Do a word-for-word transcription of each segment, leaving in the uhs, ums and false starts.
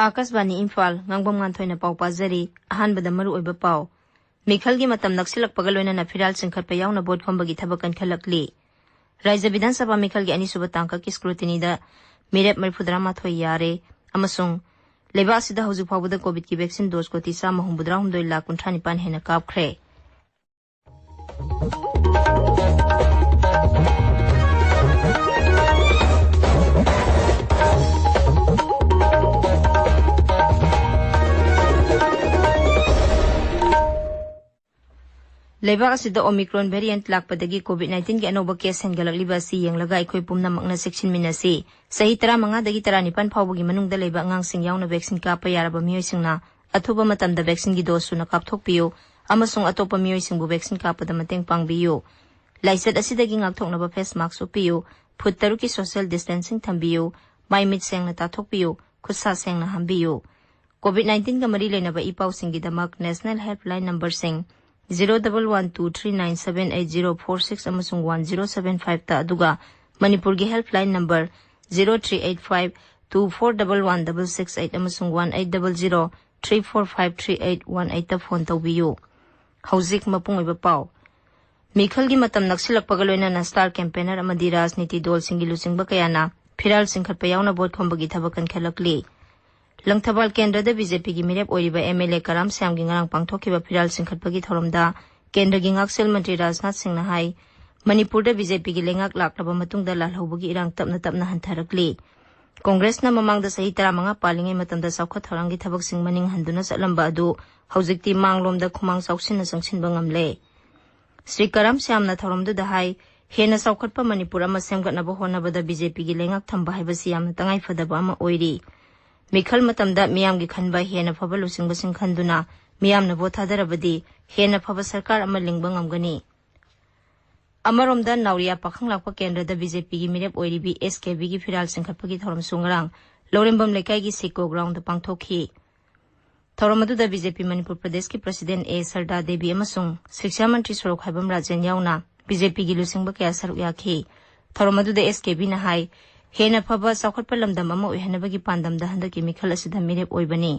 ꯑꯥꯀꯥꯁꯕꯥꯅꯤ ꯏꯝꯐꯥꯜ, ꯉꯥꯡꯕꯝ ꯉꯥꯟꯊꯣꯏꯅ ꯄꯥꯎ ꯄꯥꯖꯔꯤ꯫ ꯑꯍꯥꯟꯕꯗ ꯃꯔꯨꯑꯣꯏꯕ ꯄꯥꯎ꯫ ꯃꯤꯈꯜꯒꯤ ꯃꯇꯝ ꯅꯛꯁꯤꯜꯂꯛꯄꯒ ꯂꯣꯏꯅꯅ ꯐꯤꯔꯥꯜ ꯆꯤꯡꯈꯠꯄ ꯌꯥꯎꯅ ꯚꯣꯠ ꯈꯣꯝꯕꯒꯤ ꯊꯕꯛ ꯀꯟꯈꯠꯂꯛꯂꯤ꯫ ꯔꯥꯖ꯭ꯌ ꯕꯤꯙꯥꯟ ꯁꯚꯥ ꯃꯤꯈꯜꯒꯤ ꯑꯅꯤꯁꯨꯕ ꯇꯥꯡꯀꯛꯀꯤ scrutinyꯗ ꯃꯤꯔꯦꯞ ꯃꯔꯤꯐꯨꯇꯔꯥ ꯃꯥꯊꯣꯏ ꯌꯥꯔꯦ ꯑꯃꯁꯨꯡ ꯂꯩꯕꯥꯛ ꯑꯁꯤꯗ ꯍꯧꯖꯤꯛ ꯐꯥꯎꯕꯗ COVIDꯀꯤ vaccine dose ꯀꯣꯇꯤ ꯆꯥꯝꯃ ꯍꯨꯝꯐꯨꯇꯔꯥ ꯍꯨꯝꯗꯣꯏ ꯂꯥꯈ ꯀꯨꯟꯊ꯭ꯔꯥ ꯅꯤꯄꯥꯟ ꯍꯦꯟꯅ ꯀꯥꯞꯈ꯭ꯔꯦ꯫ ꯂꯩꯕꯥꯛ ꯑꯁꯤꯗ Omicron variant ꯂꯥꯛꯄꯗꯒꯤ COVID nineteenꯒꯤ ꯑꯅꯧꯕ case ꯍꯦꯟꯒꯠꯂꯛꯂꯤꯕ ꯑꯁꯤ ꯌꯦꯡꯂꯒ ꯑꯩꯈꯣꯏ ꯄꯨꯝꯅꯃꯛꯅ ꯆꯦꯛꯁꯤꯟꯃꯤꯟꯅꯁꯤ꯫ ꯆꯍꯤ ꯇꯔꯥꯃꯉꯥꯗꯒꯤ ꯇꯔꯥꯅꯤꯄꯥꯟ ꯐꯥꯎꯕꯒꯤ ꯃꯅꯨꯡꯗ ꯂꯩꯕ ꯑꯉꯥꯡꯁꯤꯡ ꯌꯥꯎꯅ vaccine ꯀꯥꯞꯄ ꯌꯥꯔꯕ ꯃꯤꯑꯣꯏꯁꯤꯡꯅ ꯑꯊꯨꯕ ꯃꯇꯝꯗ vaccine ꯒꯤ dose ꯁꯨꯅ ꯀꯥꯞꯊꯣꯛꯄꯤꯌꯨ ꯑꯃꯁꯨꯡ ꯑꯇꯣꯞꯄ ꯃꯤꯑꯣꯏꯁꯤꯡꯕꯨ vaccine ꯀꯥꯞꯄꯗ ꯃꯇꯦꯡ ꯄꯥꯡꯕꯤꯌꯨ꯫ ꯂꯥꯏꯆꯠ ꯑꯁꯤꯗꯒꯤ ꯉꯥꯛꯊꯣꯛꯅꯕ face mask ꯎꯞꯄꯤꯌꯨ, ꯐꯨꯠ ꯇꯔꯨꯛꯀꯤ social distancing ꯊꯝꯕꯤꯌꯨ, ꯃꯥꯏ ꯃꯤꯠ ꯁꯦꯡꯅ ꯇꯥꯊꯣꯛꯄꯤꯌꯨ, ꯈꯨꯠ ꯁꯥ ꯁꯦꯡꯅ ꯍꯥꯝꯕꯤꯌꯨ꯫ COVID nineteenꯒ ꯃꯔꯤ ꯂꯩꯅꯕ E ꯄꯥꯎꯁꯤꯡꯒꯤꯗꯃꯛ national helpline numberꯁꯤꯡ zero double one two three nine seven eight zero four six ꯑꯃꯁꯨꯡ one zero seven fiveꯇ, ꯑꯗꯨꯒ ꯃꯅꯤꯄꯨꯔꯒꯤ helpline number zero three eight five two four double one double six eight ꯑꯃꯁꯨꯡ one eight double zero three four five three eight one eightꯇ phone ꯇꯧꯕꯤꯌꯨ꯫ ꯍꯧꯖꯤꯛ ꯃꯄꯨꯡ ꯑꯣꯏꯕ ꯄꯥꯎ꯫ ꯃꯤꯈꯜꯒꯤ ꯃꯇꯝ ꯅꯛꯁꯤꯜꯂꯛꯄꯒ ꯂꯣꯏꯅꯅ star campaigner ꯑꯃꯗꯤ ꯔꯥꯖꯅꯤꯇꯤ ꯗꯜꯁꯤꯡꯒꯤ ꯂꯨꯆꯤꯡꯕ ꯀꯌꯥꯅ ꯐꯤꯔꯥꯜ ꯆꯤꯡꯈꯠꯄ ꯌꯥꯎꯅ ꯚꯣꯠ ꯈꯣꯝꯕꯒꯤ ꯊꯕꯛ ꯀꯟꯈꯠꯂꯛꯂꯤ꯫ ꯂꯪꯊꯕꯥꯜ ꯀꯦꯟꯗ꯭ꯔꯗ BJPꯒꯤ ꯃꯤꯔꯦꯞ ꯑꯣꯏꯔꯤꯕ MLA ꯀꯔꯥꯝ ꯁ꯭ꯌꯥꯝꯒꯤ ꯉꯔꯥꯡ ꯄꯥꯡꯊꯣꯛꯈꯤꯕ ꯐꯤꯔꯥꯜ ꯆꯤꯡꯈꯠꯄꯒꯤ ꯊꯧꯔꯝꯗ ꯀꯦꯟꯗ꯭ꯔꯒꯤ ꯉꯥꯛꯁꯦꯜ ꯃꯟꯇ꯭ꯔꯤ ꯔꯥꯖꯅꯥꯊ ꯁꯤꯡꯅ ꯍꯥꯏ, ꯃꯅꯤꯄꯨꯔꯗ BJPꯒꯤ ꯂꯩꯉꯥꯛ ꯂꯥꯛꯂꯕ ꯃꯇꯨꯡꯗ ꯂꯥꯜꯍꯧꯕꯒꯤ ꯏꯔꯥꯡ ꯇꯞꯅ ꯇꯞꯅ ꯍꯟꯊꯔꯛꯂꯤ꯫ ꯀꯣꯡꯒ꯭ꯔꯦꯁꯅ ꯃꯃꯥꯡꯗ ꯆꯍꯤ ꯇꯔꯥꯃꯉꯥ ꯄꯥꯜꯂꯤꯉꯩ ꯃꯇꯝꯗ ꯆꯥꯎꯈꯠ ꯊꯧꯔꯥꯡꯒꯤ ꯊꯕꯛꯁꯤꯡ ꯃꯅꯤꯡ ꯍꯟꯗꯨꯅ ꯆꯠꯂꯝꯕ ꯑꯗꯨ ꯍꯧꯖꯤꯛꯇꯤ ꯃꯥꯡꯂꯣꯝꯗ ꯈꯨꯃꯥꯡ ꯆꯥꯎꯁꯤꯟꯅ ꯆꯪꯁꯤꯟꯕ ꯉꯝꯂꯦ꯫ ꯁ꯭ꯔꯤ ꯀꯔꯥꯝ ꯁ꯭ꯌꯥꯝꯅ ꯊꯧꯔꯝꯗꯨꯗ ꯍꯥꯏ, ꯍꯦꯟꯅ ꯆꯥꯎꯈꯠꯄ ꯃꯅꯤꯄꯨꯔ ꯑꯃ ꯁꯦꯝꯒꯠꯅꯕ ꯍꯣꯠꯅꯕꯗ BJPꯒꯤ ꯂꯩꯉꯥꯛ ꯊꯝꯕ ꯍꯥꯏꯕꯁꯤ ꯌꯥꯝꯅ ꯇꯉꯥꯏꯐꯗꯕ ꯑꯃ ꯑꯣꯏꯔꯤ꯫ ꯃꯤꯈꯜ ꯃꯇꯝꯗ ꯃꯤꯌꯥꯝꯒꯤ ꯈꯟꯕ ꯍꯦꯟꯅ ꯐꯕ ꯂꯨꯆꯤꯡꯕꯁꯤꯡ ꯈꯟꯗꯨꯅ ꯃꯤꯌꯥꯝꯅ ꯚꯣꯠ ꯊꯥꯗꯔꯕꯗꯤ ꯍꯦꯟꯅ ꯐꯕ ꯁꯔꯀꯥꯔ ꯑꯃ ꯂꯤꯡꯕ ꯉꯝꯒꯅꯤ꯫ ꯑꯃꯔꯣꯝꯗ ꯅꯥꯎꯔꯤꯌꯥ ꯄꯥꯈꯪꯂꯥꯛꯄ ꯀꯦꯟꯗ꯭ꯔꯗ BJPꯒꯤ ꯃꯤꯔꯦꯞ ꯑꯣꯏꯔꯤꯕꯤ SKBꯒꯤ ꯐꯤꯔꯥꯜ ꯆꯤꯡꯈꯠꯄꯒꯤ ꯊꯧꯔꯝꯁꯨ ꯉꯔꯥꯡ ꯂꯧꯔꯦꯝꯕꯝ ꯂꯩꯀꯥꯏꯒꯤ ꯁꯤꯀꯣ ꯒ꯭ꯔꯥꯎꯟꯗ ꯄꯥꯡꯊꯣꯛꯈꯤ꯫ ꯊꯧꯔꯝ ꯑꯗꯨꯗ BJP ꯃꯅꯤꯄꯨꯔ ꯄ꯭ꯔꯗꯦꯁꯀꯤ president ꯑꯦ ꯁꯔꯗꯥ ꯗꯦꯕꯤ ꯑꯃꯁꯨꯡ ꯁꯤꯛꯁꯥ ꯃꯟꯇ꯭ꯔꯤ ꯁꯣꯔꯣꯛꯈꯥꯏꯕꯝ ꯔꯥꯖꯦꯟ ꯌꯥꯎꯅ BJPꯒꯤ ꯂꯨꯆꯤꯡꯕ ꯀꯌꯥ ꯁꯔꯨꯛ ꯌꯥꯈꯤ꯫ ꯊꯧꯔꯝ ꯑꯗꯨꯗ SKBꯅ ꯍꯥꯏ, ꯍꯦꯟꯅ ꯐꯕ ꯆꯥꯎꯈꯠꯄ ꯂꯝꯗꯝ ꯑꯃ ꯑꯣꯏꯍꯟꯅꯕꯒꯤ ꯄꯥꯟꯗꯝꯗ ꯍꯟꯗꯛꯀꯤ ꯃꯤꯈꯜ ꯑꯁꯤꯗ ꯃꯤꯔꯦꯞ ꯑꯣꯏꯕꯅꯤ꯫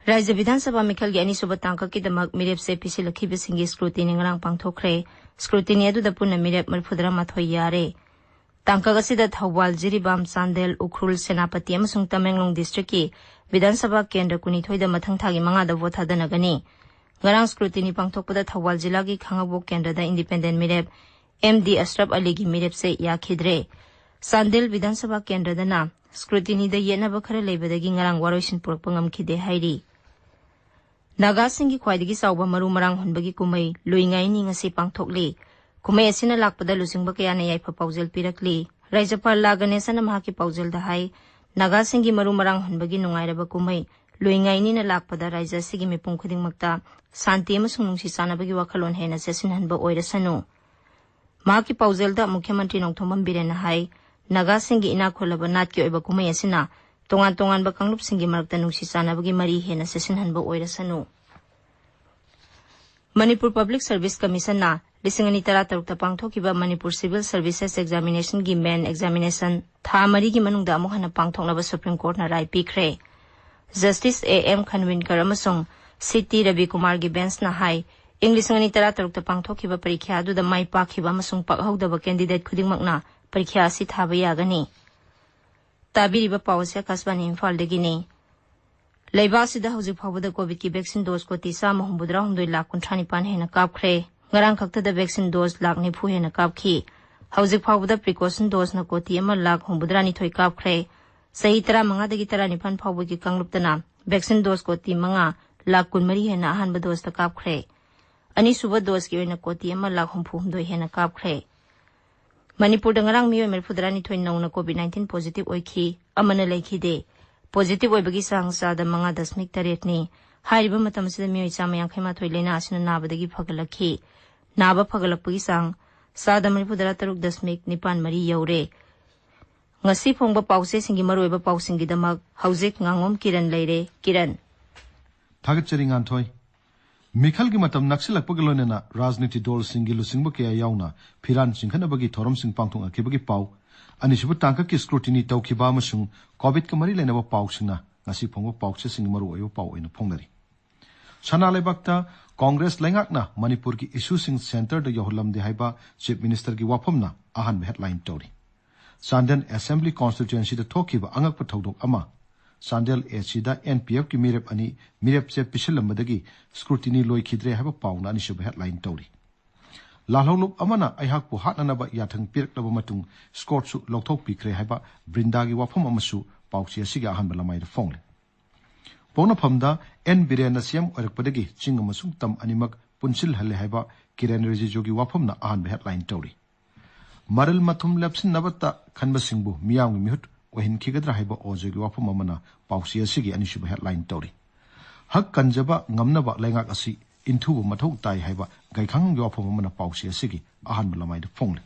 ꯔꯥꯖ꯭ꯌ ꯕꯤꯙꯥꯟ ꯁꯚꯥ ꯃꯤꯈꯜꯒꯤ ꯑꯅꯤꯁꯨꯕ ꯇꯥꯡꯀꯛꯀꯤꯗꯃꯛ ꯃꯤꯔꯦꯞꯁꯦ ꯄꯤꯁꯤꯜꯂꯛꯈꯤꯕꯁꯤꯡꯒꯤ scrutiny ꯉꯔꯥꯡ ꯄꯥꯡꯊꯣꯛꯈ꯭ꯔꯦ꯫ Scrutiny ꯑꯗꯨꯗ ꯄꯨꯟꯅ ꯃꯤꯔꯦꯞ ꯃꯔꯤꯐꯨꯇꯔꯥ ꯃꯥꯊꯣꯏ ꯌꯥꯔꯦ꯫ ꯇꯥꯡꯀꯛ ꯑꯁꯤꯗ ꯊꯧꯕꯥꯜ, ꯖꯤꯔꯤꯕꯥꯝ, ꯆꯥꯟꯗꯦꯜ, ꯎꯈ꯭ꯔꯨꯜ, ꯁꯦꯅꯥꯄꯇꯤ ꯑꯃꯁꯨꯡ ꯇꯃꯦꯡꯂꯣꯡ districtꯀꯤ ꯕꯤꯙꯥꯟ ꯁꯚꯥ ꯀꯦꯟꯗ꯭ꯔ ꯀꯨꯟꯅꯤꯊꯣꯏꯗ ꯃꯊꯪ ꯊꯥꯒꯤ ꯃꯉꯥꯗ vote ꯊꯥꯗꯅꯒꯅꯤ꯫ ꯉꯔꯥꯡ scrutiny ꯄꯥꯡꯊꯣꯛꯄꯗ ꯊꯧꯕꯥꯜ ꯖꯤꯂꯥꯒꯤ ꯈꯥꯡꯉꯕꯣꯛ ꯀꯦꯟꯗ꯭ꯔꯗ independent ꯃꯤꯔꯦꯞ ꯑꯦꯝ ꯗꯤ ꯑꯁꯔꯐ ꯑꯂꯤꯒꯤ ꯃꯤꯔꯦꯞꯁꯦ ꯌꯥꯈꯤꯗ꯭ꯔꯦ꯫ ꯆꯥꯟꯗꯦꯜ ꯕꯤꯙꯥꯟ ꯁꯚꯥ ꯀꯦꯟꯗ꯭ꯔꯗꯅ scrutinyꯗ ꯌꯦꯠꯅꯕ ꯈꯔ ꯂꯩꯕꯗꯒꯤ ꯉꯔꯥꯡ ꯋꯥꯔꯣꯏꯁꯤꯟ ꯄꯨꯔꯛꯄ ꯉꯝꯈꯤꯗꯦ ꯍꯥꯏꯔꯤ꯫ ꯅꯥꯒꯥꯁꯤꯡꯒꯤ ꯈ꯭ꯋꯥꯏꯗꯒꯤ ꯆꯥꯎꯕ ꯃꯔꯨ ꯃꯔꯥꯡ ꯍꯨꯟꯕꯒꯤ ꯀꯨꯝꯍꯩ ꯂꯨꯏꯉꯥꯏꯅꯤ ꯉꯁꯤ ꯄꯥꯡꯊꯣꯛꯂꯤ꯫ ꯀꯨꯝꯍꯩ ꯑꯁꯤꯅ ꯂꯥꯛꯄꯗ ꯂꯨꯆꯤꯡꯕ ꯀꯌꯥꯅ ꯌꯥꯏꯐ ꯄꯥꯎꯖꯦꯜ ꯄꯤꯔꯛꯂꯤ꯫ ꯔꯥꯖ꯭ꯌꯄꯥꯜ ꯂꯥ ꯒꯅꯦꯁꯟꯅ ꯃꯍꯥꯛꯀꯤ ꯄꯥꯎꯖꯦꯜꯗ ꯍꯥꯏ, ꯅꯥꯒꯥꯁꯤꯡꯒꯤ ꯃꯔꯨ ꯃꯔꯥꯡ ꯍꯨꯟꯕꯒꯤ ꯅꯨꯡꯉꯥꯏꯔꯕ ꯀꯨꯝꯍꯩ ꯂꯨꯏꯉꯥꯏꯅꯤꯅ ꯂꯥꯛꯄꯗ ꯔꯥꯖ꯭ꯌ ꯑꯁꯤꯒꯤ ꯃꯤꯄꯨꯝ ꯈꯨꯗꯤꯡꯃꯛꯇ ꯁꯥꯟꯇꯤ ꯑꯃꯁꯨꯡ ꯅꯨꯡꯁꯤ ꯆꯥꯟꯅꯕꯒꯤ ꯋꯥꯈꯜꯂꯣꯟ ꯍꯦꯟꯅ ꯆꯦꯠꯁꯤꯟꯍꯟꯕ ꯑꯣꯏꯔꯁꯅꯨ꯫ ꯃꯍꯥꯛꯀꯤ ꯄꯥꯎꯖꯦꯜꯗ ꯃꯨꯈ꯭ꯌ ꯃꯟꯇ꯭ꯔꯤ ꯅꯣꯡꯊꯣꯝꯕꯝ ꯕꯤꯔꯦꯟꯅ ꯍꯥꯏ, ꯅꯥꯒꯥꯁꯤꯡꯒꯤ ꯏꯅꯥꯛ ꯈꯨꯜꯂꯕ ꯅꯥꯠꯀꯤ ꯑꯣꯏꯕ ꯀꯨꯝꯍꯩ ꯑꯁꯤꯅ ꯇꯣꯉꯥꯟ ꯇꯣꯉꯥꯟꯕ ꯀꯥꯡꯂꯨꯞꯁꯤꯡꯒꯤ ꯃꯔꯛꯇ ꯅꯨꯡꯁꯤ ꯆꯥꯟꯅꯕꯒꯤ ꯃꯔꯤ ꯍꯦꯟꯅ ꯆꯦꯠꯁꯤꯟꯍꯟꯕ ꯑꯣꯏꯔꯁꯅꯨ꯫ ꯃꯅꯤꯄꯨꯔ Public Service Commissionꯅ ꯂꯤꯁꯤꯡ ꯑꯅꯤ ꯇꯔꯥꯇꯔꯨꯛꯇ ꯄꯥꯡꯊꯣꯛꯈꯤꯕ Manipur Civil Services Examinationꯒꯤ main examination ꯊꯥ ꯃꯔꯤꯒꯤ ꯃꯅꯨꯡꯗ ꯑꯃꯨꯛ ꯍꯟꯅ ꯄꯥꯡꯊꯣꯛꯅꯕ Supreme Courtꯅ ꯔꯥꯏ ꯄꯤꯈ꯭ꯔꯦ꯫ Justice ꯑꯦ ꯑꯦꯝ ꯈꯟꯋꯤꯟꯀꯔ ꯑꯃꯁꯨꯡ ꯁꯤ ꯇꯤ ꯔꯕꯤꯀꯨꯃꯥꯔꯒꯤ benchꯅ ꯍꯥꯏ, ꯏꯪ ꯂꯤꯁꯤꯡ ꯑꯅꯤ ꯇꯔꯥꯇꯔꯨꯛꯇ ꯄꯥꯡꯊꯣꯛꯈꯤꯕ ꯄꯔꯤꯈ꯭ꯌꯥ ꯑꯗꯨꯗ ꯃꯥꯏ ꯄꯥꯛꯈꯤꯕ ꯑꯃꯁꯨꯡ ꯄꯥꯛꯍꯧꯗꯕ candidate ꯈꯨꯗꯤꯡꯃꯛꯅ ꯄꯔꯤꯈ꯭ꯌꯥ ꯑꯁꯤ ꯊꯥꯕ ꯌꯥꯒꯅꯤ꯫ ꯇꯥꯕꯤꯔꯤꯕ ꯄꯥꯎ ꯑꯁꯤ ꯑꯀꯥꯁꯕꯥꯅꯤ ꯏꯝꯐꯥꯜꯗꯒꯤꯅꯤ꯫ ꯂꯩꯕꯥꯛ ꯑꯁꯤꯗ ꯍꯧꯖꯤꯛ ꯐꯥꯎꯕꯗ COVIDꯀꯤ vaccine dose ꯀꯣꯇꯤ ꯆꯥꯝꯃ ꯍꯨꯝꯐꯨꯇꯔꯥ ꯍꯨꯝꯗꯣꯏ ꯂꯥꯈ ꯀꯨꯟꯊ꯭ꯔꯥ ꯅꯤꯄꯥꯟ ꯍꯦꯟꯅ ꯀꯥꯞꯈ꯭ꯔꯦ꯫ ꯉꯔꯥꯡ ꯈꯛꯇꯗ vaccine dose ꯂꯥꯈ ꯅꯤꯐꯨ ꯍꯦꯟꯅ ꯀꯥꯞꯈꯤ꯫ ꯍꯧꯖꯤꯛ ꯐꯥꯎꯕꯗ precaution doseꯅ ꯀꯣꯇꯤ ꯑꯃ ꯂꯥꯈ ꯍꯨꯝꯐꯨꯇꯔꯥ ꯅꯤꯊꯣꯏ ꯀꯥꯞꯈ꯭ꯔꯦ꯫ ꯆꯍꯤ ꯇꯔꯥꯃꯉꯥꯗꯒꯤ ꯇꯔꯥꯅꯤꯄꯥꯟ ꯐꯥꯎꯕꯒꯤ ꯀꯥꯡꯂꯨꯞꯇꯅ vaccine dose ꯀꯣꯇꯤ ꯃꯉꯥ ꯂꯥꯈ ꯀꯨꯟꯃꯔꯤ ꯍꯦꯟꯅ ꯑꯍꯥꯟꯕ doseꯇ ꯀꯥꯞꯈ꯭ꯔꯦ꯫ ꯑꯅꯤꯁꯨꯕ doseꯀꯤ ꯑꯣꯏꯅ ꯀꯣꯇꯤ ꯑꯃ ꯂꯥꯈ ꯍꯨꯝꯐꯨ ꯍꯨꯝꯗꯣꯏ ꯍꯦꯟꯅ ꯀꯥꯞꯈ꯭ꯔꯦ꯫ ꯃꯅꯤꯄꯨꯔꯗ ꯉꯔꯥꯡ ꯃꯤꯑꯣꯏ ꯃꯔꯤꯐꯨꯇꯔꯥ ꯅꯤꯊꯣꯏ ꯅꯧꯅ COVID nineteen positive ꯑꯣꯏꯈꯤ, ꯑꯃꯅ ꯂꯩꯈꯤꯗꯦ꯫ Positive ꯑꯣꯏꯕꯒꯤ ꯆꯥꯡ ꯆꯥꯗ ꯃꯉꯥ ꯗꯁꯃꯤꯛ ꯇꯔꯦꯠꯅꯤ꯫ ꯍꯥꯏꯔꯤꯕ ꯃꯇꯝ ꯑꯁꯤꯗ ꯃꯤꯑꯣꯏ ꯆꯥꯝꯃ ꯌꯥꯡꯈꯩ ꯃꯥꯊꯣꯏ ꯂꯥꯏꯅꯥ ꯑꯁꯤꯅ ꯅꯥꯕꯗꯒꯤ ꯐꯒꯠꯂꯛꯈꯤ꯫ ꯅꯥꯕ ꯐꯒꯠꯂꯛꯄꯒꯤ ꯆꯥꯡ ꯆꯥꯗ ꯃꯔꯤꯐꯨꯇꯔꯥ ꯇꯔꯨꯛ ꯗꯁꯃꯤꯛ ꯅꯤꯄꯥꯟ ꯃꯔꯤ ꯌꯧꯔꯦ꯫ ꯉꯁꯤ ꯐꯣꯡꯕ ꯄꯥꯎꯆꯦꯁꯤꯡꯒꯤ ꯃꯔꯨꯑꯣꯏꯕ ꯄꯥꯎꯁꯤꯡꯒꯤꯗꯃꯛ ꯍꯧꯖꯤꯛ ꯉꯥꯉꯣꯝ ꯀꯤꯔꯟ ꯂꯩꯔꯦ꯫ ꯀꯤꯔꯟ꯫ ꯊꯥꯒꯠꯆꯔꯤ, ꯉꯥꯟꯊꯣꯏ꯫ ꯃꯤꯈꯜꯒꯤ ꯃꯇꯝ ꯅꯛꯁꯤꯜꯂꯛꯄꯒ ꯂꯣꯏꯅꯅ ꯔꯥꯖꯅꯤꯇꯤ ꯗꯣꯜꯁꯤꯡꯒꯤ ꯂꯨꯆꯤꯡꯕ ꯀꯌꯥ ꯌꯥꯎꯅ ꯐꯤꯔꯥꯟ ꯆꯤꯡꯈꯠꯅꯕꯒꯤ ꯊꯧꯔꯝꯁꯤꯡ ꯄꯥꯡꯊꯣꯛꯅꯈꯤꯕꯒꯤ ꯄꯥꯎ, ꯑꯅꯤꯁꯨꯕ ꯇꯥꯡꯀꯛꯀꯤ scrutiny ꯇꯧꯈꯤꯕ ꯑꯃꯁꯨꯡ ꯀꯣꯚꯤꯗꯀ ꯃꯔꯤ ꯂꯩꯅꯕ ꯄꯥꯎꯁꯤꯡꯅ ꯉꯁꯤ ꯐꯣꯡꯕ ꯄꯥꯎꯆꯦꯁꯤꯡꯒꯤ ꯃꯔꯨꯑꯣꯏꯕ ꯄꯥꯎ ꯑꯣꯏꯅ ꯐꯣꯡꯅꯔꯤ꯫ ꯁꯅꯥ ꯂꯩꯕꯥꯛꯇ ꯀꯣꯡꯒ꯭ꯔꯦꯁ ꯂꯩꯉꯥꯛꯅ ꯃꯅꯤꯄꯨꯔꯒꯤ ꯏꯁꯨꯁꯤꯡ ꯁꯦꯟꯇꯔꯗ ꯌꯧꯍꯜꯂꯝꯗꯦ ꯍꯥꯏꯕ ꯆꯤꯐ ꯃꯤꯅꯤꯁꯇꯔꯒꯤ ꯋꯥꯐꯝꯅ ꯑꯍꯥꯟꯕ ꯍꯦꯗꯂꯥꯏꯟ ꯇꯧꯔꯤ꯫ ꯆꯥꯟꯗꯦꯜ ꯑꯦꯁꯦꯝꯕ꯭ꯂꯤ ꯀꯣꯟꯁꯇꯤꯇ꯭ꯋꯦꯟꯁꯤꯗ ꯊꯣꯛꯈꯤꯕ ꯑꯉꯛꯄ ꯊꯧꯗꯣꯛ ꯑꯃ꯫ ꯆꯥꯟꯗꯦꯜ ꯑꯦꯁꯤꯗ ꯑꯦꯟ ꯄꯤ ꯑꯦꯐꯀꯤ ꯃꯤꯔꯦꯞ ꯑꯅꯤ ꯃꯤꯔꯦꯞꯆꯦ ꯄꯤꯁꯤꯜꯂꯝꯕꯗꯒꯤ scrutiny ꯂꯣꯏꯈꯤꯗ꯭ꯔꯦ ꯍꯥꯏꯕ ꯄꯥꯎꯅ ꯑꯅꯤꯁꯨꯕ ꯍꯦꯗꯂꯥꯏꯟ ꯇꯧꯔꯤ꯫ ꯂꯥꯜꯍꯧꯂꯨꯞ ꯑꯃꯅ ꯑꯩꯍꯥꯛꯄꯨ ꯍꯥꯠꯅꯅꯕ ꯌꯥꯊꯪ ꯄꯤꯔꯛꯂꯕ ꯃꯇꯨꯡ ꯁ꯭ꯀꯣꯠꯁꯨ ꯂꯧꯊꯣꯛꯄꯤꯈ꯭ꯔꯦ ꯍꯥꯏꯕ ꯕ꯭ꯔꯤꯟꯗꯥꯒꯤ ꯋꯥꯐꯝ ꯑꯃꯁꯨ ꯄꯥꯎꯆꯦ ꯑꯁꯤꯒꯤ ꯑꯍꯥꯟꯕ ꯂꯃꯥꯏꯗ ꯐꯣꯡꯂꯤ꯫ ꯄꯣꯛꯅꯐꯝꯗ ꯑꯦꯟ ꯕꯤꯔꯦꯟꯅ ꯁꯤ ꯑꯦꯝ ꯑꯣꯏꯔꯛꯄꯗꯒꯤ ꯆꯤꯡ ꯑꯃꯁꯨꯡ ꯇꯝ ꯑꯅꯤꯃꯛ ꯄꯨꯟꯁꯤꯜꯍꯜꯂꯦ ꯍꯥꯏꯕ ꯀꯤꯔꯦꯟ ꯔꯤꯖꯤꯖꯨꯒꯤ ꯋꯥꯐꯝꯅ ꯑꯍꯥꯟꯕ ꯍꯦꯗꯂꯥꯏꯟ ꯇꯧꯔꯤ꯫ ꯃꯔꯜ ꯃꯊꯨꯝ ꯂꯦꯞꯁꯤꯟꯅꯕꯇ ꯈꯟꯕꯁꯤꯡꯕꯨ ꯃꯤꯌꯥꯝꯒꯤ ꯃꯤꯍꯨꯠ ꯑꯣꯏꯍꯟꯈꯤꯒꯗ꯭ꯔꯥ ꯍꯥꯏꯕ ꯑꯣꯖꯣꯒꯤ ꯋꯥꯐꯝ ꯑꯃꯅ ꯄꯥꯎꯆꯦ ꯑꯁꯤꯒꯤ ꯑꯅꯤꯁꯨꯕ ꯍꯦꯗꯂꯥꯏꯟ ꯇꯧꯔꯤ꯫ ꯍꯛ ꯀꯟꯖꯕ ꯉꯝꯅꯕ ꯂꯩꯉꯥꯛ ꯑꯁꯤ ꯏꯟꯊꯨꯕ ꯃꯊꯧ ꯇꯥꯏ ꯍꯥꯏꯕ ꯒꯩꯈꯥꯡꯒꯤ ꯋꯥꯐꯝ ꯑꯃꯅ ꯄꯥꯎꯆꯦ ꯑꯁꯤꯒꯤ ꯑꯍꯥꯟꯕ ꯂꯃꯥꯏꯗ ꯐꯣꯡꯂꯤ꯫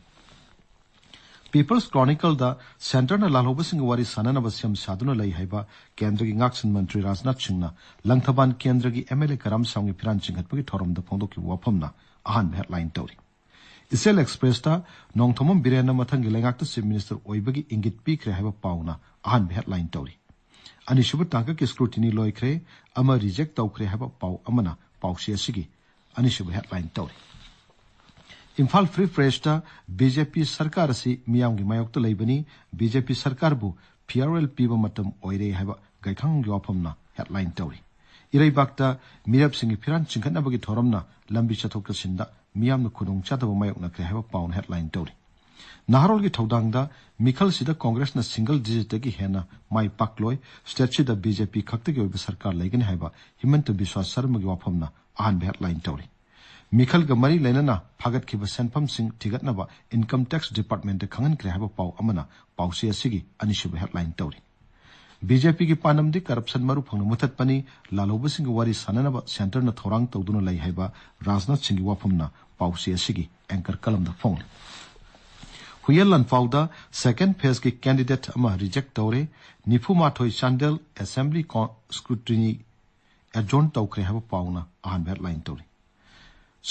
ꯄꯤꯄꯜꯁ ꯀ꯭ꯔꯣꯅꯤꯀꯜꯗ ꯁꯦꯟꯇꯔꯅ ꯂꯥꯜꯍꯧꯕꯁꯤꯡꯒꯤ ꯋꯥꯔꯤ ꯁꯥꯅꯅꯕ ꯁꯦꯝ ꯁꯥꯗꯨꯅ ꯂꯩ ꯍꯥꯏꯕ ꯀꯦꯟꯗ꯭ꯔꯒꯤ ꯉꯥꯛꯁꯦꯟ ꯃꯟꯇ꯭ꯔꯤ ꯔꯥꯖꯅꯥꯊ ꯁꯤꯡꯅ ꯂꯪꯊꯕꯥꯜ ꯀꯦꯟꯗ꯭ꯔꯒꯤ ꯑꯦꯝ ꯑꯦꯜ ꯑꯦ ꯀꯔꯥꯝ ꯁꯥꯝꯒꯤ ꯐꯤꯔꯥꯟ ꯆꯤꯡꯈꯠꯄꯒꯤ ꯊꯧꯔꯝꯗ ꯐꯣꯡꯗꯣꯛꯈꯤꯕ ꯋꯥꯐꯝꯅ ꯑꯍꯥꯟꯕ ꯍꯦꯗꯂꯥꯏꯟ ꯇꯧꯔꯤ꯫ ꯏꯆꯦꯜ ꯑꯦꯛꯁꯄ꯭ꯔꯦꯁꯇ ꯅꯣꯡꯊꯣꯝꯕꯝ ꯕꯤꯔꯦꯟꯅ ꯃꯊꯪꯒꯤ ꯂꯩꯉꯥꯛꯇ ꯆꯤꯐ ꯃꯤꯅꯤꯁꯇꯔ ꯑꯣꯏꯕꯒꯤ ꯏꯪꯒꯤꯠ ꯄꯤꯈ꯭ꯔꯦ ꯍꯥꯏꯕ ꯄꯥꯎꯅ ꯑꯍꯥꯟꯕ ꯍꯦꯗꯂꯥꯏꯟ ꯇꯧꯔꯤ꯫ ꯑꯅꯤꯁꯨꯕ ꯇꯥꯡꯀꯛꯀꯤ scrutiny ꯂꯣꯏꯈ꯭ꯔꯦ, ꯑꯃ ꯔꯤꯖꯦꯛ ꯇꯧꯈ꯭ꯔꯦ ꯍꯥꯏꯕ ꯄꯥꯎ ꯑꯃꯅ ꯄꯥꯎꯆꯦ ꯑꯁꯤꯒꯤ ꯑꯅꯤꯁꯨꯕ ꯍꯦꯗꯂꯥꯏꯟ ꯇꯧꯔꯤ꯫ ꯏꯝꯐꯥꯜ ꯐ꯭ꯔꯤ ꯄ꯭ꯔꯦꯁꯇ ꯕꯤ ꯖꯦ ꯄꯤ ꯁꯔꯀꯥꯔ ꯑꯁꯤ ꯃꯤꯌꯥꯝꯒꯤ ꯃꯥꯌꯣꯛꯇ ꯂꯩꯕꯅꯤ, ꯕꯤ ꯖꯦ ꯄꯤ ꯁꯔꯀꯥꯔꯕꯨ ꯐꯤꯌꯥꯔꯋꯦꯜ ꯄꯤꯕ ꯃꯇꯝ ꯑꯣꯏꯔꯦ ꯍꯥꯏꯕ ꯒꯩꯈꯥꯡꯒꯤ ꯋꯥꯐꯝꯅ ꯍꯦꯗꯂꯥꯏꯟ ꯇꯧꯔꯤ꯫ ꯏꯔꯩꯕꯥꯛꯇ ꯃꯤꯔꯦꯞꯁꯤꯡꯒꯤ ꯐꯤꯔꯥꯟ ꯆꯤꯡꯈꯠꯅꯕꯒꯤ ꯊꯧꯔꯝꯅ ꯂꯝꯕꯤ ꯆꯠꯊꯣꯛ ꯆꯠꯁꯤꯟꯗ ꯃꯤꯌꯥꯝꯅ ꯈꯨꯗꯣꯡꯆꯥꯗꯕ ꯃꯥꯌꯣꯛꯅꯈ꯭ꯔꯦ ꯍꯥꯏꯕ ꯄꯥꯎꯅ ꯍꯦꯗꯂꯥꯏꯟ ꯇꯧꯔꯤ꯫ ꯅꯍꯥꯔꯣꯜꯒꯤ ꯊꯧꯗꯥꯡꯗ ꯃꯤꯈꯜꯁꯤꯗ ꯀꯣꯡꯒ꯭ꯔꯦꯁꯅ ꯁꯤꯡꯒꯜ ꯗꯤꯖꯤꯠꯇꯒꯤ ꯍꯦꯟꯅ ꯃꯥꯏ ꯄꯥꯛꯂꯣꯏ, ꯁ꯭ꯇꯦꯠꯁꯤꯗ ꯕꯤ ꯖꯦ ꯄꯤ ꯈꯛꯇꯒꯤ ꯑꯣꯏꯕ ꯁꯔꯀꯥꯔ ꯂꯩꯒꯅꯤ ꯍꯥꯏꯕ ꯍꯤꯃꯟꯇ ꯕꯤꯁ꯭ꯋꯥꯁ ꯁꯔꯃꯒꯤ ꯋꯥꯐꯝꯅ ꯑꯍꯥꯟꯕ ꯍꯦꯗꯂꯥꯏꯟ ꯇꯧꯔꯤ꯫ ꯃꯤꯈꯜꯒ ꯃꯔꯤ ꯂꯩꯅꯅ ꯐꯥꯒꯠꯈꯤꯕ ꯁꯦꯟꯐꯝꯁꯤꯡ ꯊꯤꯒꯠꯅꯕ ꯏꯟꯀꯝ ꯇꯦꯛꯁ ꯗꯤꯄꯥꯔꯠꯃꯦꯟꯠꯇ ꯈꯪꯍꯟꯈ꯭ꯔꯦ ꯍꯥꯏꯕ ꯄꯥꯎ ꯑꯃꯅ ꯄꯥꯎꯆꯦ ꯑꯁꯤꯒꯤ ꯑꯅꯤꯁꯨꯕ ꯍꯦꯗꯂꯥꯏꯟ ꯇꯧꯔꯤ꯫ ꯕꯤ ꯖꯦ ꯄꯤꯒꯤ ꯄꯥꯟꯗꯝꯗꯤ ꯀꯔꯞꯁꯟ ꯃꯔꯨ ꯐꯪꯅ ꯃꯨꯊꯠꯄꯅꯤ, ꯂꯥꯜꯍꯧꯕꯁꯤꯡꯒꯤ ꯋꯥꯔꯤ ꯁꯥꯅꯅꯕ ꯁꯦꯟꯇꯔꯅ ꯊꯧꯔꯥꯡ ꯇꯧꯗꯨꯅ ꯂꯩ ꯍꯥꯏꯕ ꯔꯥꯖꯅꯥꯊ ꯁꯤꯡꯒꯤ ꯋꯥꯐꯝꯅ ꯄꯥꯎꯆꯦ ꯑꯁꯤꯒꯤ ꯑꯦꯡꯀꯔ ꯀꯂꯝꯗ ꯐꯣꯡꯂꯤ꯫ ꯍꯨꯏꯌꯦꯟ ꯂꯥꯟꯐꯥꯎꯗ ꯁꯦꯀꯦꯟ ꯐꯦꯖꯀꯤ ꯀꯦꯟꯗꯤꯗꯦꯠ ꯑꯃ ꯔꯤꯖꯦꯛ ꯇꯧꯔꯦ꯫ ꯅꯤꯐꯨ ꯃꯥꯊꯣꯏ ꯆꯥꯟꯗꯦꯜ ꯑꯦꯁꯦꯝꯕ꯭ꯂꯤ ꯀꯣ-, scrutiny ꯑꯦꯖꯣꯔꯟ ꯇꯧꯈ꯭ꯔꯦ ꯍꯥꯏꯕ ꯄꯥꯎꯅ ꯑꯍꯥꯟꯕ ꯍꯦꯗꯂꯥꯏꯟ ꯇꯧꯔꯤ꯫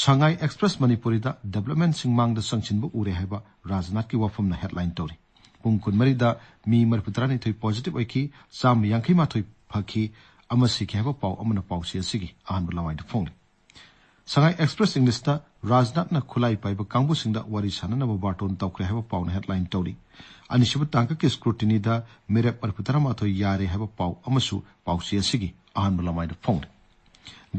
ꯁꯉꯥꯏ ꯑꯦꯛꯁꯄ꯭ꯔꯦꯁ ꯃꯅꯤꯄꯨꯔꯤꯗ ꯗꯤꯕꯦꯂꯞꯃꯦꯟꯁꯤꯡ ꯃꯥꯡꯗ ꯆꯪꯁꯤꯟꯕ ꯎꯔꯦ ꯍꯥꯏꯕ ꯔꯥꯖꯅꯥꯊꯀꯤ ꯋꯥꯐꯝꯅ ꯍꯦꯗꯂꯥꯏꯟ ꯇꯧꯔꯤ꯫ ꯄꯨꯡ ꯀꯨꯟꯃꯔꯤꯗ ꯃꯤ ꯃꯔꯤꯐꯨ ꯇꯔꯥꯅꯤꯊꯣꯏ ꯄꯣꯖꯤꯇꯤꯚ ꯑꯣꯏꯈꯤ, ꯆꯥꯝꯃ ꯌꯥꯡꯈꯩ ꯃꯥꯊꯣꯏ ꯐꯈꯤ ꯑꯃ ꯁꯤꯈꯤ ꯍꯥꯏꯕ ꯄꯥꯎ ꯑꯃꯅ ꯄꯥꯎꯆꯦ ꯑꯁꯤꯒꯤ ꯑꯍꯥꯟꯕ ꯂꯋꯥꯏꯗ ꯐꯣꯡꯂꯤ꯫ ꯁꯉꯥꯏ ꯑꯦꯛꯁꯄ꯭ꯔꯦꯁ ꯏꯪꯂꯤꯁꯇ ꯔꯥꯖꯅꯥꯊꯅ ꯈꯨꯠꯂꯥꯏ ꯄꯥꯏꯕ ꯀꯥꯡꯕꯨꯁꯤꯡꯗ ꯋꯥꯔꯤ ꯁꯥꯟꯅꯅꯕ ꯕꯥꯔꯇꯣꯟ ꯇꯧꯈ꯭ꯔꯦ ꯍꯥꯏꯕ ꯄꯥꯎꯅ ꯍꯦꯗꯂꯥꯏꯟ ꯇꯧꯔꯤ꯫ ꯑꯅꯤꯁꯨꯕ ꯇꯥꯡꯀꯛꯀꯤ ꯁ꯭ꯀ꯭ꯔꯨꯇꯤꯅꯤꯗ ꯃꯤꯔꯦꯞ ꯃꯔꯤꯐꯨ ꯇꯔꯥꯃꯥꯊꯣꯏ ꯌꯥꯔꯦ ꯍꯥꯏꯕ ꯄꯥꯎ ꯑꯃꯁꯨ ꯄꯥꯎꯆꯦ ꯑꯁꯤꯒꯤ ꯑꯍꯥꯟꯕ ꯂꯃꯥꯏꯗ ꯐꯣꯡꯂꯤ꯫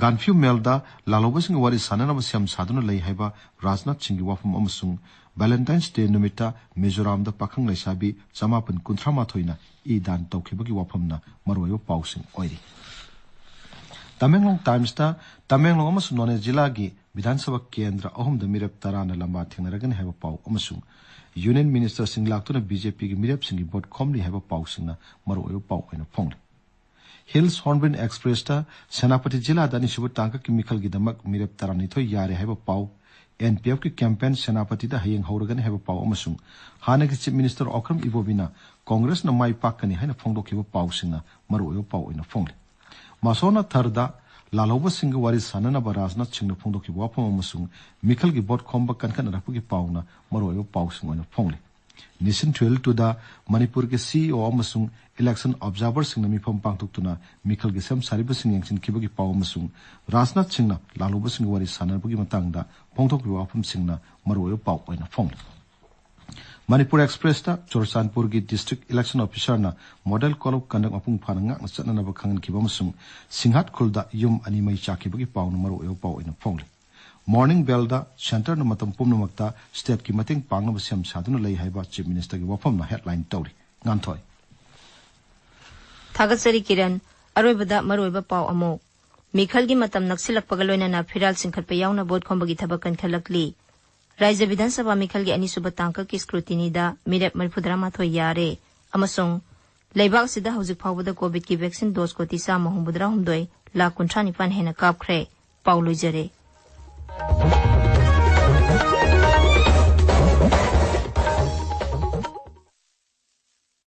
ꯒꯥꯟꯐ꯭ꯌꯨ ꯃꯦꯜꯗ ꯂꯥꯜꯍꯧꯕꯁꯤꯡꯒ ꯋꯥꯔꯤ ꯁꯥꯟꯅꯅꯕ ꯁꯦꯝ ꯁꯥꯗꯨꯅ ꯂꯩ ꯍꯥꯏꯕ ꯔꯥꯖꯅꯥꯊ ꯁꯤꯡꯒꯤ ꯋꯥꯐꯝ ꯑꯃꯁꯨꯡ ꯚꯦꯂꯦꯟꯇꯥꯏꯟꯁ ꯗꯦ ꯅꯨꯃꯤꯠꯇ ꯃꯤꯖꯣꯔꯥꯝꯗ ꯄꯥꯈꯪ ꯂꯩꯁꯥꯕꯤ ꯆꯃꯥꯄꯟ ꯀꯨꯟꯊ꯭ꯔꯥ ꯃꯥꯊꯣꯏꯅ ꯏ ꯗꯥꯟ ꯇꯧꯈꯤꯕꯒꯤ ꯋꯥꯐꯝꯅ ꯃꯔꯨꯑꯣꯏꯕ ꯄꯥꯎꯁꯤꯡ ꯑꯣꯏꯔꯤ꯫ ꯇꯃꯦꯡꯂꯣꯡ ꯇꯥꯏꯝꯁꯇ ꯇꯃꯦꯡꯂꯣꯡ ꯑꯃꯁꯨꯡ ꯅꯣꯅꯦ ꯖꯤꯂꯥꯒꯤ ꯕꯤꯙꯥꯟ ꯁꯚꯥ ꯀꯦꯟꯗ꯭ꯔ ꯑꯍꯨꯝꯗ ꯃꯤꯔꯦꯞ ꯇꯔꯥꯅ ꯂꯝꯕꯥ ꯊꯦꯡꯅꯔꯒꯅꯤ ꯍꯥꯏꯕ ꯄꯥꯎ ꯑꯃꯁꯨꯡ ꯌꯨꯅꯤꯌꯟ ꯃꯤꯅꯤꯁꯇꯔꯁꯤꯡ ꯂꯥꯛꯇꯨꯅ ꯕꯤ ꯖꯦ ꯄꯤꯒꯤ ꯃꯤꯔꯦꯞꯁꯤꯡꯒꯤ ꯚꯣꯠ ꯈꯣꯝꯂꯤ ꯍꯥꯏꯕ ꯄꯥꯎꯁꯤꯡꯅ ꯃꯔꯨꯑꯣꯏꯕ ꯄꯥꯎ ꯑꯣꯏꯅ ꯐꯣꯡꯂꯤ꯫ ꯍꯤꯜꯁ ꯍꯣꯔꯟꯕꯤꯜ ꯑꯦꯛꯁꯄ꯭ꯔꯦꯁꯇ ꯁꯦꯅꯥꯄꯇꯤ ꯖꯤꯂꯥꯗ ꯑꯅꯤꯁꯨꯕ ꯇꯥꯡꯀꯛꯀꯤ ꯃꯤꯈꯜꯒꯤꯗꯃꯛ ꯃꯤꯔꯦꯞ ꯇꯔꯥꯅꯤꯊꯣꯏ ꯌꯥꯔꯦ ꯍꯥꯏꯕ ꯄꯥꯎ, ꯑꯦꯟ ꯄꯤ ꯑꯦꯐꯀꯤ ꯀꯦꯝꯄꯦꯟ ꯁꯦꯅꯥꯄꯇꯤꯗ ꯍꯌꯦꯡ ꯍꯧꯔꯒꯅꯤ ꯍꯥꯏꯕ ꯄꯥꯎ ꯑꯃꯁꯨꯡ ꯍꯥꯟꯅꯒꯤ ꯆꯤꯐ ꯃꯤꯅꯤꯁꯇꯔ ꯑꯣꯀ꯭ꯔꯝ ꯏꯕꯣꯕꯤꯅ ꯀꯣꯡꯒ꯭ꯔꯦꯁꯅ ꯃꯥꯏ ꯄꯥꯛꯀꯅꯤ ꯍꯥꯏꯅ ꯐꯣꯡꯗꯣꯛꯈꯤꯕ ꯄꯥꯎꯁꯤꯡꯅ ꯃꯔꯨꯑꯣꯏꯕ ꯄꯥꯎ ꯑꯣꯏꯅ ꯐꯣꯡꯂꯤ꯫ ꯃꯁꯣꯅꯥ ꯊꯔꯗ ꯂꯥꯜꯍꯧꯕꯁꯤꯡꯒ ꯋꯥꯔꯤ ꯁꯥꯟꯅꯅꯕ ꯔꯥꯖꯅꯥꯊ ꯁꯤꯡꯅ ꯐꯣꯡꯗꯣꯛꯈꯤꯕ ꯋꯥꯐꯝ ꯑꯃꯁꯨꯡ ꯃꯤꯈꯜꯒꯤ ꯚꯣꯠ ꯈꯣꯝꯕ ꯀꯟꯈꯠꯅꯔꯛꯄꯒꯤ ꯄꯥꯎꯅ ꯃꯔꯨꯑꯣꯏꯕ ꯄꯥꯎꯁꯤꯡ ꯑꯣꯏꯅ ꯐꯣꯡꯂꯤ꯫ ꯅꯤꯁꯤꯟ ꯊ꯭ꯔꯤꯜ ꯇꯨꯗ ꯃꯅꯤꯄꯨꯔꯒꯤ ꯁꯤ ꯏ ꯑꯣ ꯑꯃꯁꯨꯡ ꯏꯂꯦꯛꯁꯟ ꯑꯣꯕꯖꯥꯔꯚꯔꯁꯤꯡꯅ ꯃꯤꯐꯝ ꯄꯥꯡꯊꯣꯛꯇꯨꯅ ꯃꯤꯈꯜꯒꯤ ꯁꯦꯝ ꯁꯥꯔꯤꯕꯁꯤꯡ ꯌꯦꯡꯁꯤꯟꯈꯤꯕꯒꯤ ꯄꯥꯎ ꯑꯃꯁꯨꯡ ꯔꯥꯖꯅꯥꯊ ꯁꯤꯡꯅ ꯂꯥꯜꯍꯧꯕꯁꯤꯡꯒ ꯋꯥꯔꯤ ꯁꯥꯟꯅꯕꯒꯤ ꯃꯇꯥꯡꯗ ꯐꯣꯡꯗꯣꯛꯈꯤꯕ ꯋꯥꯐꯝꯁꯤꯡꯅ ꯃꯔꯨꯑꯣꯏꯕ ꯄꯥꯎ ꯑꯣꯏꯅ ꯐꯣꯡꯂꯤ꯫ ꯃꯅꯤꯄꯨꯔ ꯑꯦꯛꯁꯄ꯭ꯔꯦꯁꯇ ꯆꯨꯔꯆꯥꯟꯄꯨꯔꯒꯤ ꯗꯤꯁꯇ꯭ꯔꯤꯛ ꯏꯂꯦꯛꯁꯟ ꯑꯣꯐꯤꯁꯥꯔꯅ ꯃꯣꯗꯦꯜ ꯀꯣꯗ ꯑꯣꯐ ꯀꯟꯗꯛ ꯃꯄꯨꯡ ꯐꯥꯅ ꯉꯥꯛꯅ ꯆꯠꯅꯅꯕ ꯈꯪꯍꯟꯈꯤꯕ ꯑꯃꯁꯨꯡ ꯁꯤꯡꯍꯥꯠ ꯈꯨꯜꯗ ꯌꯨꯝ ꯑꯅꯤ ꯃꯩ ꯆꯥꯛꯈꯤꯕꯒꯤ ꯄꯥꯎꯅ ꯃꯔꯨꯑꯣꯏꯕ ꯄꯥꯎ ꯑꯣꯏꯅ ꯐꯣꯡꯂꯤ꯫ ꯃꯣꯔꯅꯤꯡ ꯕꯦꯜꯗ ꯁꯦꯟꯇꯔꯅ ꯃꯇꯝ ꯄꯨꯝꯅꯃꯛꯇ ꯁ꯭ꯇꯦꯠꯀꯤ ꯃꯇꯦꯡ ꯄꯥꯡꯅꯕ ꯁꯦꯝ ꯁꯥꯗꯨꯅ ꯂꯩ ꯍꯥꯏꯕ ꯆꯤꯐ ꯃꯤꯅꯤꯁꯇꯔꯒꯤ ꯋꯥꯐꯝꯅ ꯍꯦꯗꯂꯥꯏꯟ ꯇꯧꯔꯤ꯫ ꯉꯥꯟꯊꯣꯏ꯫ ꯊꯥꯒꯠꯆꯔꯤ ꯀꯤꯔꯟ꯫ ꯑꯔꯣꯏꯕꯗ ꯃꯔꯨꯑꯣꯏꯕ ꯄꯥꯎ ꯑꯃꯨꯛ꯫ ꯃꯤꯈꯜꯒꯤ ꯃꯇꯝ ꯅꯛꯁꯤꯜꯂꯛꯄꯒ ꯂꯣꯏꯅꯅ ꯐꯤꯔꯥꯜ ꯆꯤꯡꯈꯠꯄ ꯌꯥꯎꯅ ꯚꯣꯠ ꯈꯣꯝꯕꯒꯤ ꯊꯕꯛ ꯀꯟꯈꯠꯂꯛꯂꯤ꯫ ꯔꯥꯖ꯭ꯌ ꯕꯤꯙꯥꯟ ꯁꯚꯥ ꯃꯤꯈꯜꯒꯤ ꯑꯅꯤꯁꯨꯕ ꯇꯥꯡꯀꯛꯀꯤ ꯁ꯭ꯀ꯭ꯔꯨꯇꯤꯅꯤꯗ ꯃꯤꯔꯦꯞ ꯃꯔꯤꯐꯨꯇꯔꯥꯃꯥꯊꯣꯏ ꯌꯥꯔꯦ ꯑꯃꯁꯨꯡ ꯂꯩꯕꯥꯛ ꯑꯁꯤꯗ ꯍꯧꯖꯤꯛ ꯐꯥꯎꯕꯗ ꯀꯣꯚꯤꯗꯀꯤ ꯚꯦꯛꯁꯤꯟ ꯗꯣꯁ ꯀꯣꯇꯤ ꯆꯥꯝꯃ ꯍꯨꯝꯐꯨꯇꯔꯥꯍꯨꯝꯗꯣꯏ ꯂꯥꯈ ꯀꯨꯟꯊ꯭ꯔꯥ ꯅꯤꯄꯥꯟ ꯍꯦꯟꯅ ꯀꯥꯞꯈ꯭ꯔꯦ꯫ ꯄꯥꯎ ꯂꯣꯏꯖꯔꯦ꯫